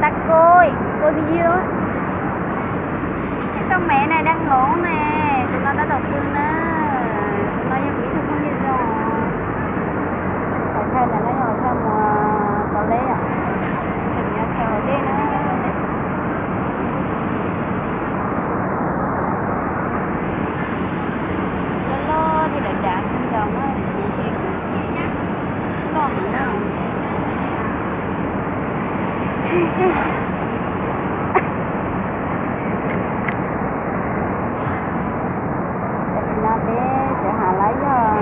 Cô, cô video. Cái con mẹ này đang ngủ nè, tụi nó đã đầu tư nè. Tụi nó với Mỹ Thu không như rồi. Họ sao là nó họ sao mà có lẽ à. Thì nó sao ở đây nữa. Loj loj thiab dav dav kawg nkaus na, tsis ntshe kuv tsis loj heev na. Tam sim no peb tseem hais lawv yog